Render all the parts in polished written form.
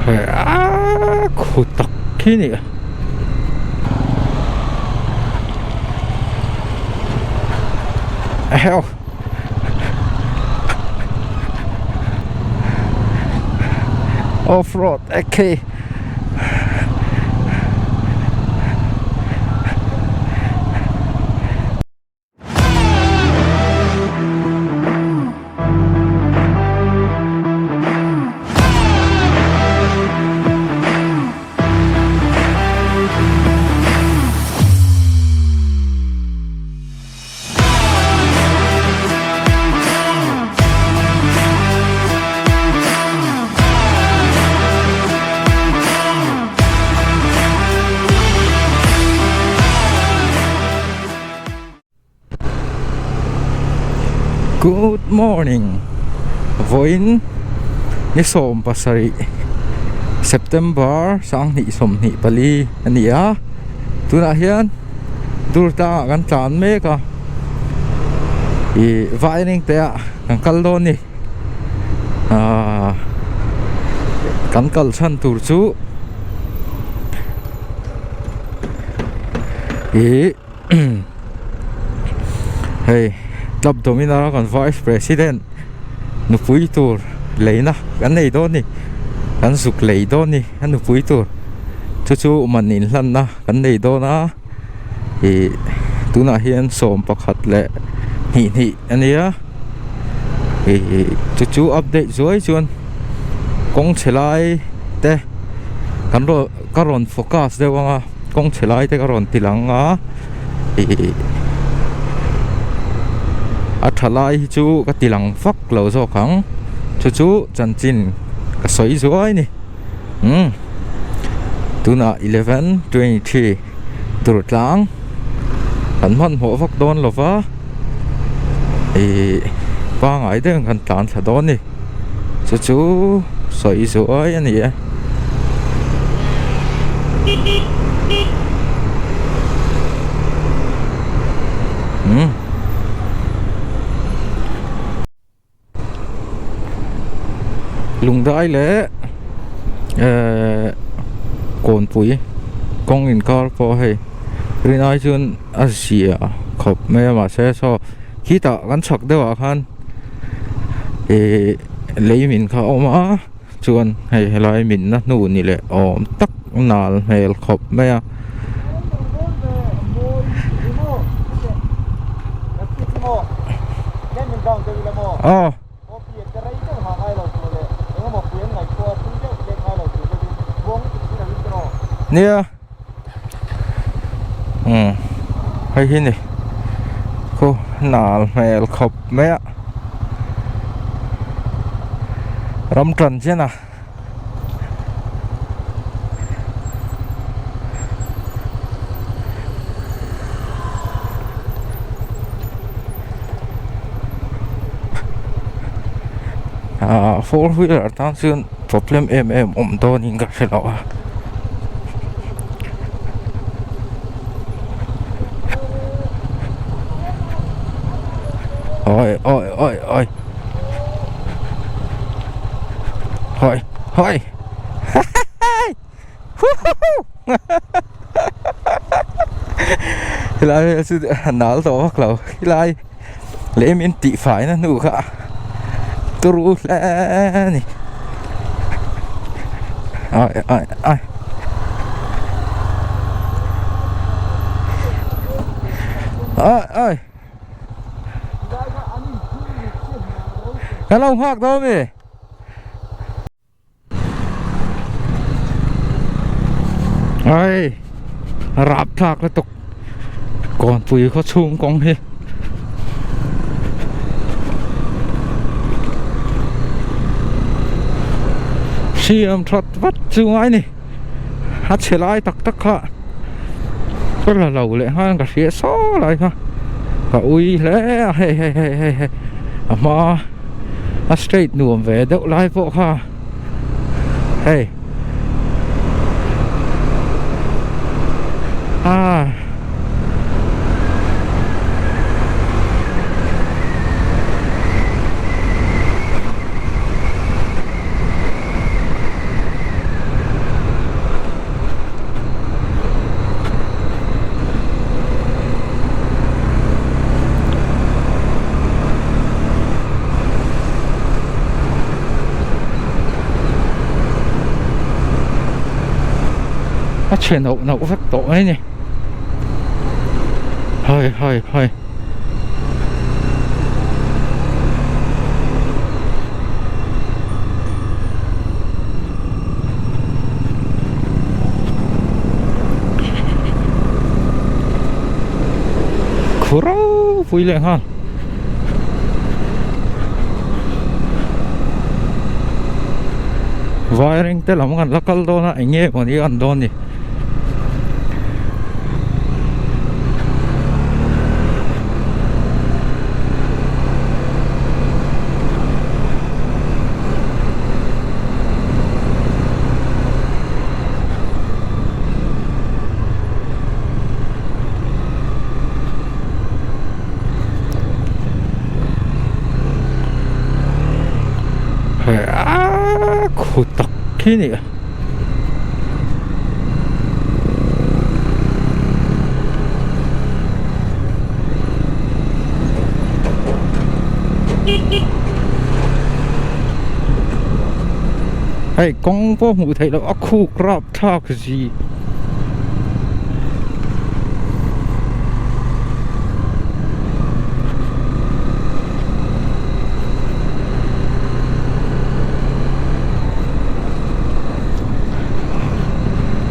Aaa khu tak khi ni eheu off road ekhi Good morning vawiin ni 17 September 2024 a ni a tunah hian dur tlangah kan tlan mek a ih vaining te ah kan kal dawn a ni ahh kan kal chhan tur chu ih hei club domina kan vice president nupui tur leina kan nei dawn a ni kan zuk lei dawn a ni a nupui tur chu chu man inhlanna. Kan nei dawn a ih tunah hian 11 leh hnih hnih a nia ih chu chu update zuai chuan kawng chhe lai te kan rawn ka rawn focus deuh ang a kawng chhe lai te ka rawn ti lang a ih a tha lai hi chu ka ti lang vak lo zawk ang chu chu chanchin ka sawi zuai a ni. Umm tunah 11:23 tur tlang kan hmanhmawh vak dawn lo va ih pangai deuhin kan tlan thla dawn a ni chu chu sawi zuai a ni e. Umm. Lungdai leh ehh kawnpui kawng inkar pawh hei rinai chuan a zia khawp mai a mahse saw khitah kan chhak deuh ah khan ihh lei min kha a awm a chuan hei helai minna hnu ni leh awm tak nal hmel khawp mai a. Aw. Nia. Umm hei hi ni khu nal hmel khawp mai a ram tan chian a. Ah four wheeler tan chuan problem em em awm dawnin ka hre lo a. Oi oi oi oi. Hoi hoi Helai vel chu a nal tawh vak lo helai leh min tih fai na hnu kha turu hle a ni ai ai ai ai ai. Kan lo nghak dawn mi? Ai rap thlak lutuk kawnpui khaw chhung kawng hi. Siam that vat chu ngai ni a chhe lai tak tak kha ka la lo leh nghal ka hria saw lai kha ka ui hle a hei hei hei hei hei a hma a straight nuam ve deuh lai pawh kha hei ah. A chhe nauh nauh vek tawh mai a ni. Hai hai hai. Khu ropui leh nghal. Vaireng te lam kan la kal dawn a eng nge mawni an dawn ni. Khu tak khi ni. Hei kawng pawh hmuh theih loh a khuk rap thlak zi.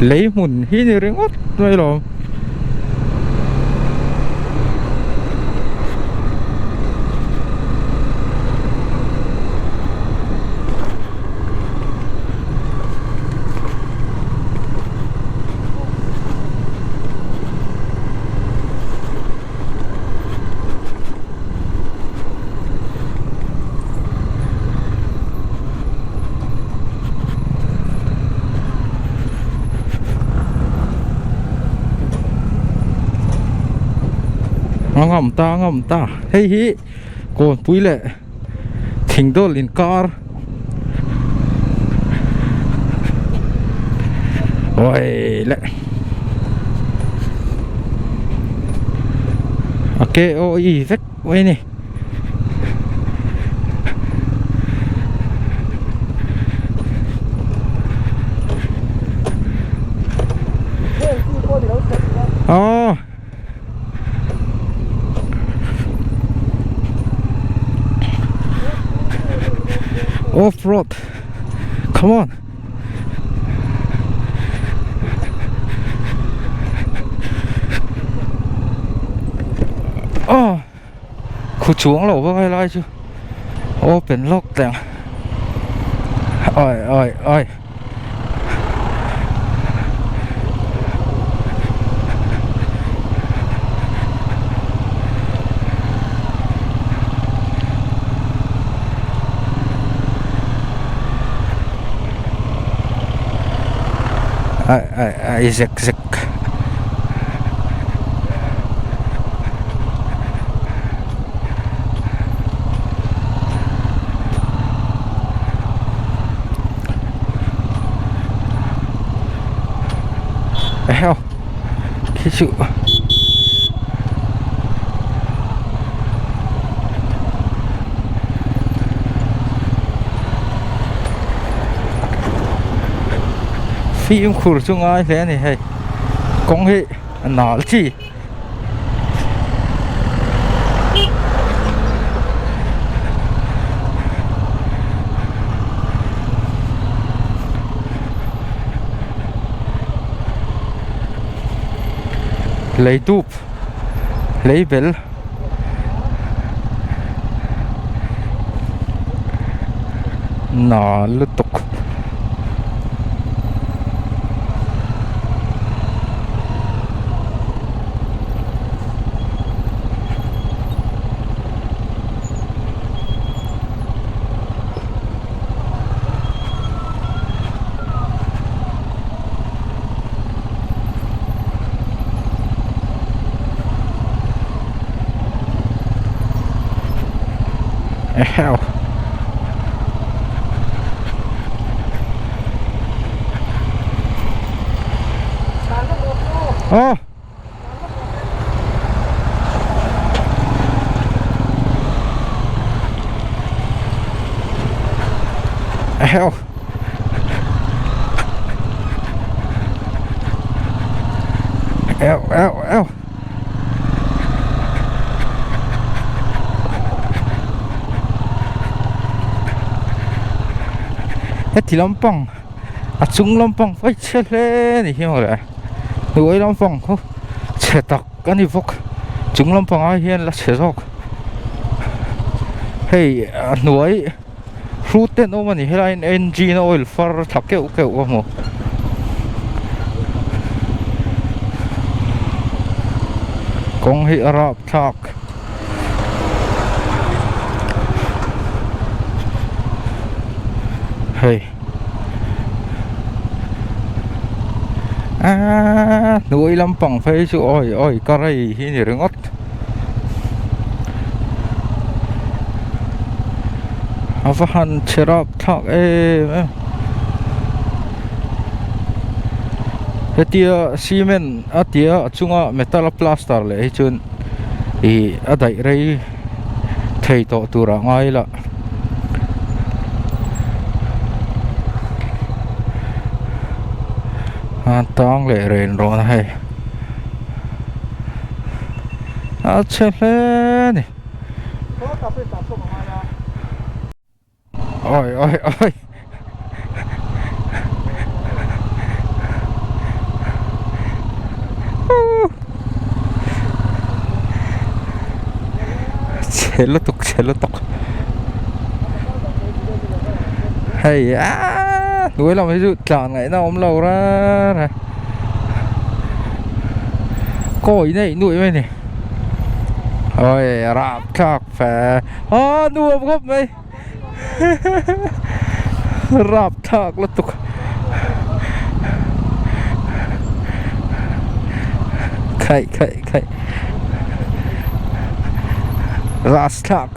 Lei hmun hi ni ringawt mai lawm. A ngam ta a ngam ta hei hi kawnpui leh thingdawl inkar Oi le A ke o i vek mai ni Aw Off road Come on Oh Khu chuang lo vak helai chu Open lock teh ang Oi oi oi Ai ai ai zek zek Heo Khi chịu Fimkhur chu ngai hle a ni hei kawng hi a nal chi. Lei dup lei bel na lutuk. Eheu. Oh. Eheu. Eu eu eu. Heti lampang a chung lampang fai chhe hle ni hi mawle hnuai lampang khu chhe tak a ni bawk chung lampang ai hian la chhe zawk hei a hnuai hrut te an awm a ni helaiin engine oil far thla keuh keuh a hmu kawng hi a rapthlak. Hei aaa hnuai lampang phei chu awi awi ka rei hi ni ringawt. A va han chhe rap thlak em em hetia cement a tia a chunga metal a plaster leh hi chuan ih a daih rei thei tawh tur ah ngai ila a tang leh ren rawn a hei. A chhe hle a ni. Oi oi oi. Chhe lutuk chhe lutuk. Hei a hnuai lam hi chu tlan ngaihna awm lo reng reng. Kawi neih nuih mai ni ôi rap thlak fe a nuam khawp mai rap thlak lutuk khaih khaih khaih ras thlak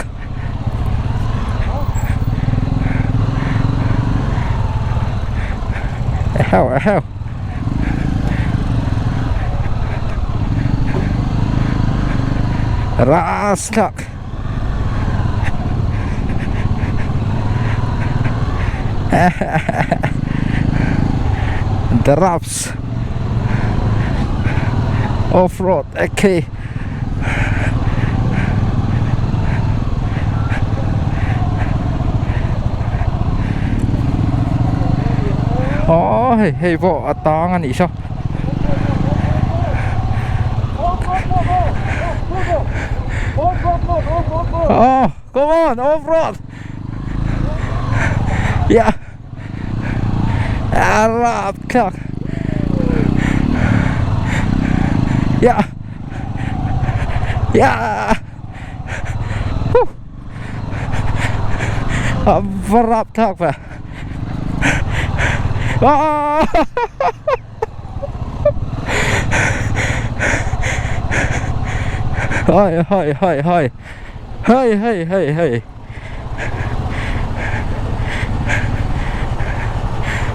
eheu eheu. Rastak The Raps Off-road okay Aww hei hei pawh a tang a nih saw Aww come on off road Yeah A rap thlak Yeah Yeah Huh A va rap thlak ve Aaa Hai hai hai hai Hei hei hei hei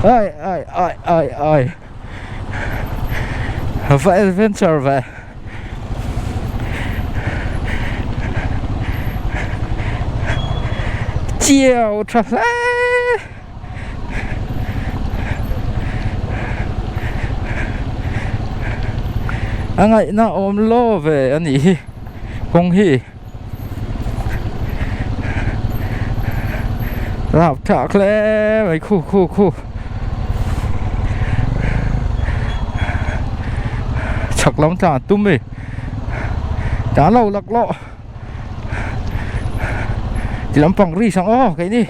Ai ai ai ai ai Va adventure ve Chiao tha hle A ngaihna awm lo ve a nih hi kawng hi Rap thlak hle mai khu khu khu Chhak lam tlan tum mi Tlan lo laklawh Ti lampang ri sang aw keini.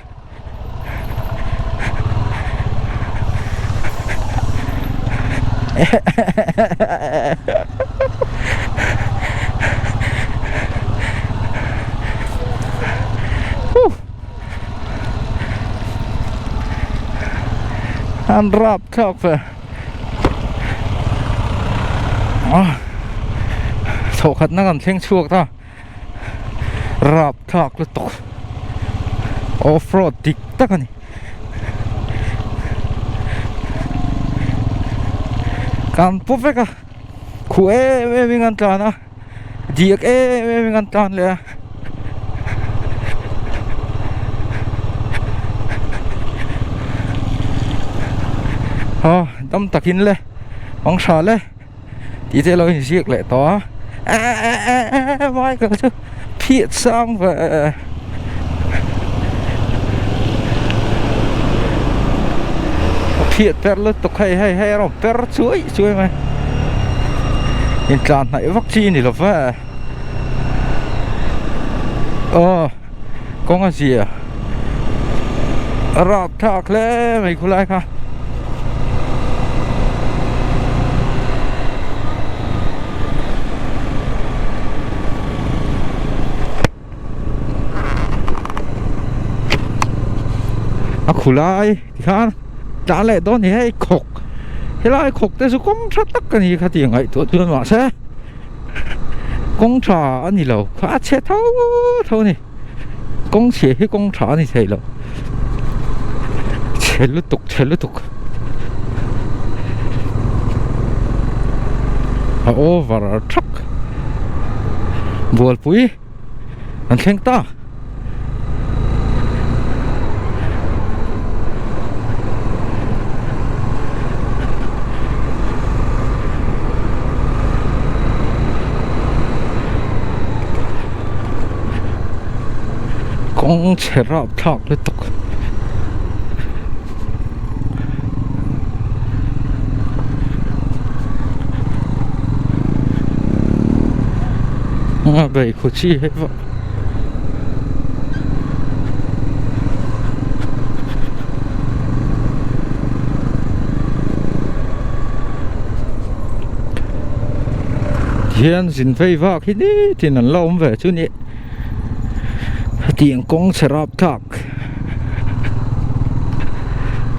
An rap thlak ve thawhkhatna kan thleng chhuak ta. Rap thlak lutuk off road dik tak a ni kan pu vek a khuh em em in an tlan a diak em em in an tlan leh a aw dam takin le mang tha le. tih te a lo inziak leh tawh a eh eh eh eh Michael chu phiat sang ve a phiat per lutuk hei hei hei a rawn per chuai chuai mai intlan hnaih vak chi a ni lo ve aw kawng a zia a rap thlak hle mai khulai kha. A khulai tikhan tlan leh dawn ni hei khawk helai khawk te chu kawng tha tak a ni kha tih ngaihtuah chuan mahse kawng tha a ni lo kha a chhe tho tho a ni kawng chhia hi kawng tha a ni thei lo chhe lutuk chhe lutuk a over thak bualpui. An thleng ta. Kawng chhe rap thlak lutuk. A bei khu chi hei vak hian zin vei vak hi nitin an la awm ve chu ni hetiang kawng chhe rap thlak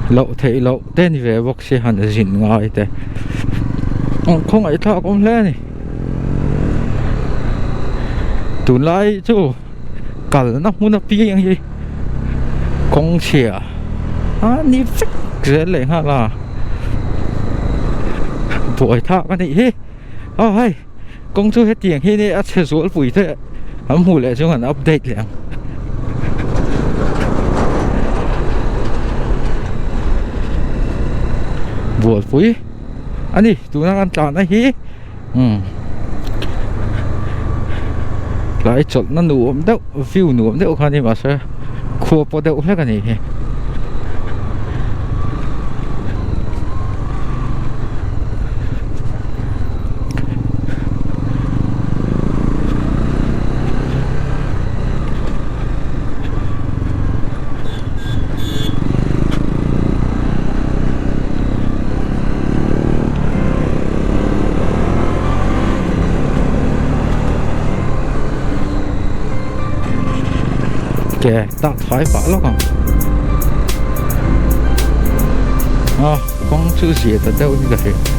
loh theih loh te ni ve bawk si han zin ngai te an khawngaih thlak awm hle a ni tunlai chu kalna hmun apiang hi kawng chhia a ni vek zel leh nghal a buai thlak a nih hi aw hei kawng chu hetiang hi a chhe zualpui te an hmuh leh chuan an update leh ang. Bualpui a ni tuna kan tlan a hi umm tlai chawlhna nuam deuh view nuam deuh kha a ni mahse khua pawh deuh hlek a nih hi. Ke tak fai pah lawk ang a kawng chu zia ta deuh hi ka hria.